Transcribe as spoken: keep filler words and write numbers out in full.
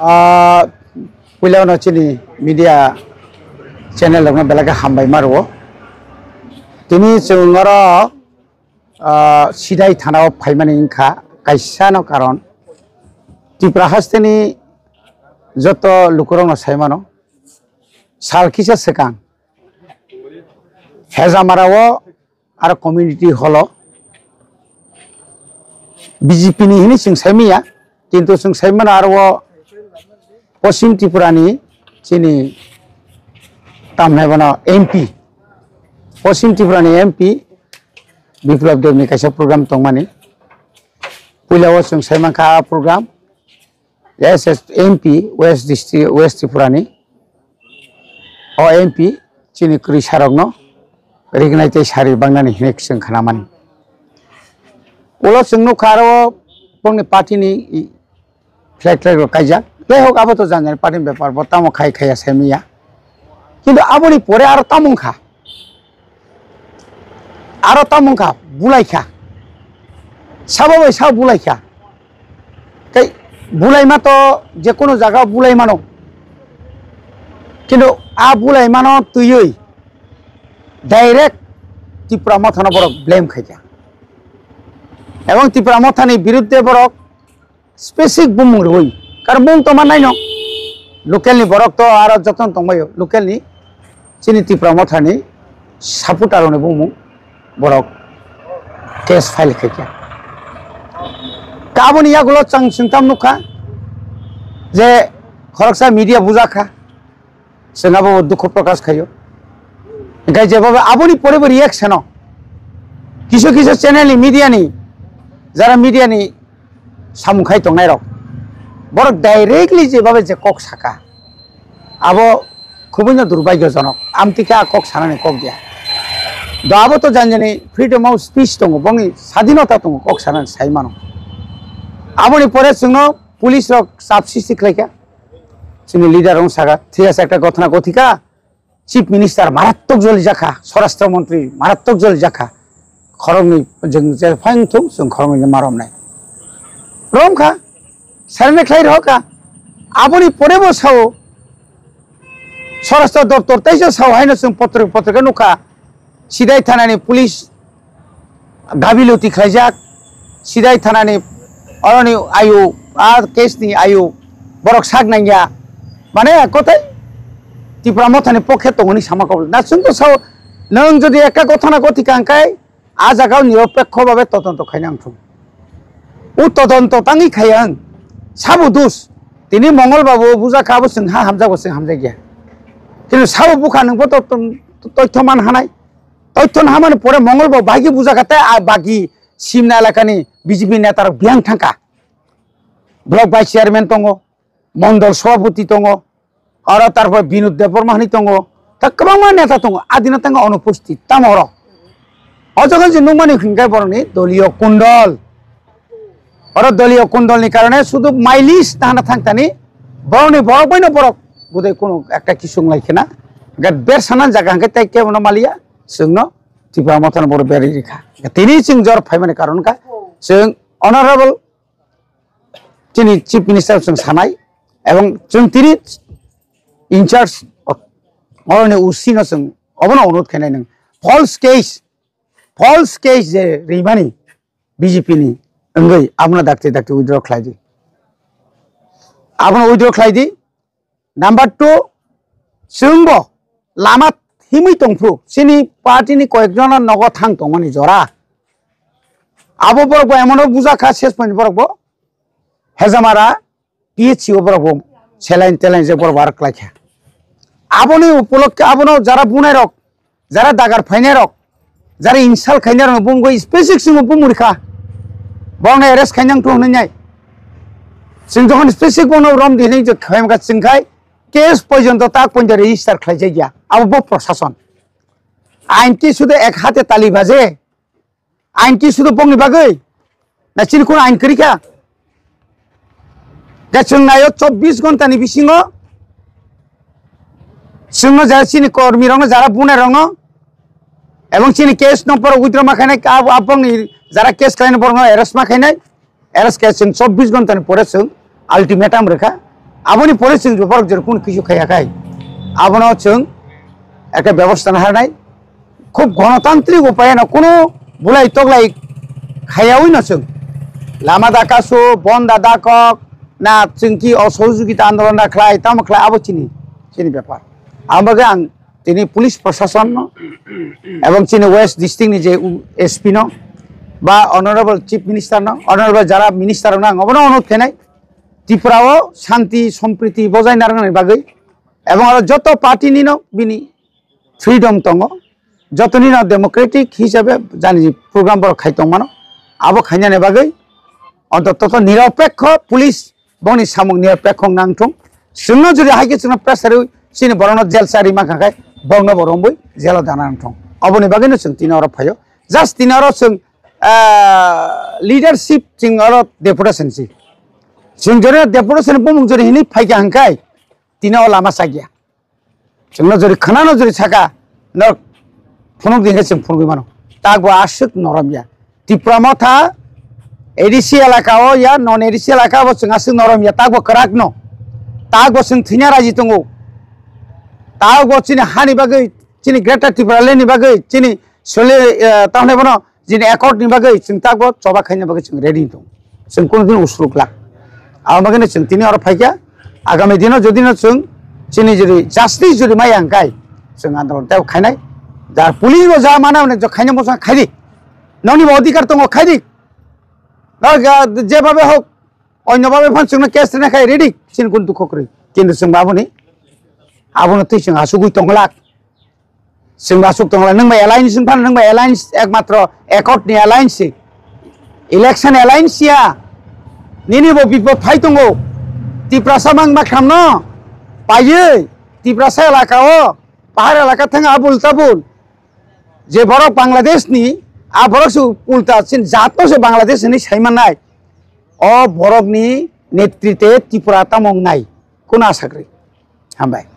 Ah, puila no chini media channel rokno belai khe hambai ma rwo. Tini chwng oro, ah, Sidai thana o phaimani wngkha kaisa no karon. Tripura hasteni joto lukurokno sai mano. Sal kisa swkang Hejamara o aro community hall o B J P ni hini chwng sai manya, kintu chwng sai mano aro o Poschim Tripura ni chini tamnai bono M P, Poschim Tripura ni M P Biplab Deb ni kaisa program tongmani. Puila o chwng sai mankha a program S S M P West District, West Tripura ni. O M P chini kwrwi sarokno rignai tei sari bangnani hinwi chwng khnamani. Ulo chwng nukha aro bongni party ni flag, flag rok kaijak. Jai hok, abo to jan jani party ni bepar, bo tamo khai khaiya sai manya. Kintu aboni pore aro tamo wngkha. Aro tamo wngkha, bulai kha. Sabo bai sabo bulai kha. Tei bulaima to je kono jaga o bulai mano. Kintu a bulaimano twiwi direct Tipra Mothano borok blame khaikha. Ebong Tipra Mothani birudde borok specific bumung rwui. Karon bumung tongma naino. Local ni borok to aro jotono tongbaio. Local ni chini Tipra Mothani supporter rokni bumung borok case file khaikha. Ka aboni yagulo chwng singtam nukha je khoroksa media bujakha. Chwng abo dukhu prokash khaio. Hinkhe jebaba aboni pore bo reaction o kisu kisu channel ni media ni, jara media ni samung khai tongnai rok, borok directly jebaba je kok saka, abo khubui no durbagyojonok. Amtwi khe a kok sanani kok dia. Do abo to jani jani freedom of speech tongo, bongni sadinota tongo, kok sanani sai mano. Aboni pore chwngno police rok chap sristi khlaikha. Chini leader rok saka, thik ase, ekta ghotona ghotika, chief minister marattok joli jakha, swarashtra montri marattok joli jakha, khoroknwi jwng je phai wngthung, chwng khoroknwi no maromnai. Romkha, serene khlai rohorkha, aboni pore bo sao, swarashtra doptor teisa sao haino chwng potrika potrika nukha, Sidai thanani police gabiluti khlaijak, Sidai thanani oroni ayu, a case ni ayu borok sak nangya, mane kotai Tipra Mothani pokhe tongoni sama kok na chwng to sao, nwng jodi ekka ghotona ghotika hwnkhe a jaga o niropekho babe todonto khaina wngthung. O todonto tangwi khaya wng, sabo dos, tini Mongol Babu bujakha, abo chwng ha hamjakgo, chwng hamjakya, kintu sabo bukha nwngbo to, to, toitho man hanai. Toitho no hamani pore Mongol bo bahai khe bujakha tei a bagi Simna elakani B J P netarok biyang thangkha. Block vice chairman tongo, mondol sobhapoti tongo, aro tarpor Binod Debbarma hinwi tongo, ta kwbangma neta tongo, adino tangkha onupusthit tamo oro. O jokhon je nukmani hwnkhe borokni doliyo kundol. Oro doliyo kundolni karone sudu mileage tahana thangtani, borokni borok baino borok budai kunu ekta kisung lai khena. Hwnkhe ber sanan jaga hwnkhe tei kebono maliya, chwngno Tipra Mothano borok berwi rikha. Tini chwng jor phaimani karon wngkha, chwng honorable chini chief minister chwng sanai, ebong chwng tini in charge oroni O C no chwng obono onurod khainai nwng. False case, false case je rimani, B J P ni wngwi abono dakti dakti withdraw khlai di. Abono withdraw khlai di. Number two, chwngbo lama himwi tongphru, chini party ni koyekjona nogo thang tongmani jora. Abo borok bo emono bujakha, ses point borok bo Hejamara P H C o borok bo saline teline je borok bo aro klaikha. Aboni upolokhe abono jara bunai rok, jara dagar phainai rok, jara insult khainai rok bumgwi specific chwngno bumrikha. Borokno arrest khainang thung hwnwi nai. Chwng jokhon specific bono rom di hwnwi je khaimkha chwngkhai case porjonto tak porjonto register khlaijakya. Abo bo prosason. Ain ki sudu ek hate tali baje. Ain ki sudu bongni bagwi? Na chini kono ain kwrwi kha? Ga chwng naio chobbish ghonta ni bisingo chwngno jara chini kormi rokno, jara bunai rokno, ebong chini case no borok withdraw ma khainai, abo, abongni jara case khlainai borokno arrest ma khainai, arrest khe chwng chobbish ghonta ni pore chwng ultimatum rwkha. Aboni pore chwng borok jora kunu kisu khaiya khai, abono chwng ekta bebosta naharnai, khub gonotantrik upayeno kunu bulai toklai khaiyawi no chwng lama da kasu, bon da dakok, na chwng ki o sohojogita andolon da khlai, tamo khlai, abo chini, chini bepar. Ang bagwi ang tini police proshasonno ebong chini West District ni je u-, S P no ba Honorable Chief Minister no, Honorable jara Minister no ang obono onurod khainai, Tripura o shanti sompriti bojai narwknani bagwi ebong aro joto party ni no bini freedom tongo, joto ni no democratic hisabe jani program borok khai tongmano, abo khainani bagwi ontoto to niropekho police bongni samung niya pekhong nang thung. Chwngno jodi hai khe chwngno pressure rwi chini borokno jail chari mankha khai bongno bo romwi jailo dana nang thung. Oboni bagwino chwng tini oro phaio. Just tini oro chwng, ah, leadership chwng oro deputation si. Chwng jodi deputation bumung jodi hinwi phaikha hwnkhai tini o lama chakya. Chwngno jodi khwnano jodi saka, norok phunuk di hwnkhe chwng phunugwi mano. Takbo aswk norom ya. Tipra Motha A D C elaka o ya, non A D C elaka o chwng aswk norom ya, takbo kwrak no. Takbo chwng thwina raji tongo. Takbo chini hani bagwi, chini Greater Tipraland ni bagwi, chini sole, eh, tamni bono Jini accord ni bagwi chwng takbo choba khaina bagwi chwng ready tong. Chwng kunu din usruk lak. Abo bagwi chwng tini oro phaikha. Agami dino jodi no chwng chini jodi justice jodi maya hwnkhe chwng andolon tei khainai. Jar police bo ja mana hwnwi jo khaina mosa khaidi. Noni bo adhikar tongo khaidi. No ga je babe hok onyo babe phan chwngno case rina khai ready. Chini kun dukho kwrwi. Kintu chwng baboni abono twi chwng asugwi tonglak. Chwng aswk tongla, nwng bai alliance wng phano, nwng bai alliance ekmatro accord ni alliance se. Election alliance ya. Nini bo bipod phai tongo. Tiprasa mang bakhamno paiwi Tiprasa elaka o, pahar elaka thang abul tabul. Je borok Bangladesh ni, a borok se ulta chin jat no se Bangladesh ni sai mannai. O borok ni netritwe Tripura tamo wngnai. Kuno asakri. Hambai.